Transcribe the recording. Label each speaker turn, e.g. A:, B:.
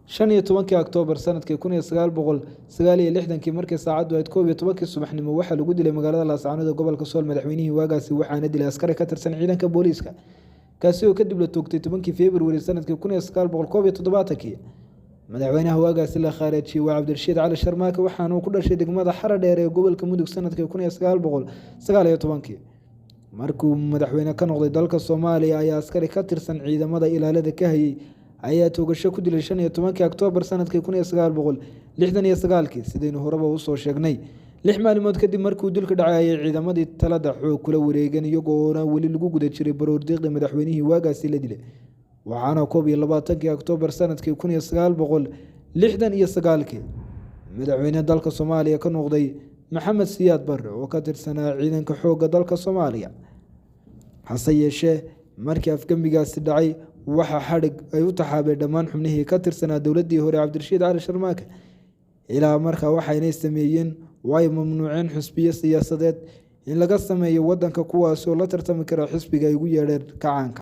A: 15-kii Oktoobar sanadkii 1969-kii, markii saacaddu ahayd 11-kii subaxnimo, waxaa lagu dilay magaalada Laascaanood ee gobolka Sool madaxweynihii waagaasi, waxaana dilay askari ka tirsan ciidanka booliiska, kaasi oo kadib la toogtay 10-kii Februari sanadkii 1971-kii. Madaxweynaha waagaasi la khaarijiyey waa Cabdirashiid Cali Sharmaake, waxaana uu ku dhashay degmada Xaradheer ee gobolka Mudug sanadkii 1919-kii. Markuu madaxweyne ka noqday dalka Soomaaliya ayaa askari ka tirsan ciidamada ilaalada ka hayay ayaa toogasho ku dilay 15-kii Oktoobar sanadkii 1969-kii, sidaynu horeba usoo sheegnay. 6 maalmood kadib markuu dilka dhacay ayay ciidamadii talada xoog kula wareegeen, iyagoona weli lagu guda jiray baroordiiqdii madaxweynihii waagaasi la dilay. Waxaana 21-kii Oktoobar sanadkii 1969-kii madaxweyne dalka Soomaaliya ka noqday Maxamed Siyaad Barre oo ka tirsanaa ciidanka xoogga dalka Soomaaliya. Hase yeeshee, markii afgembigaasi dhacay, waxaa xadhig ay u taxaabeen dhammaan xubnihii ka tirsanaa dowladdii hore Cabdirashiid Cali Sharmaake. Ilaa markaa waxaynay sameeyeen oo ay mamnuuceen xisbiyo siyaasadeed in laga sameeyo wadanka, kuwaasoo la tartami kara xisbiga ay ugu yeedheen kacaanka.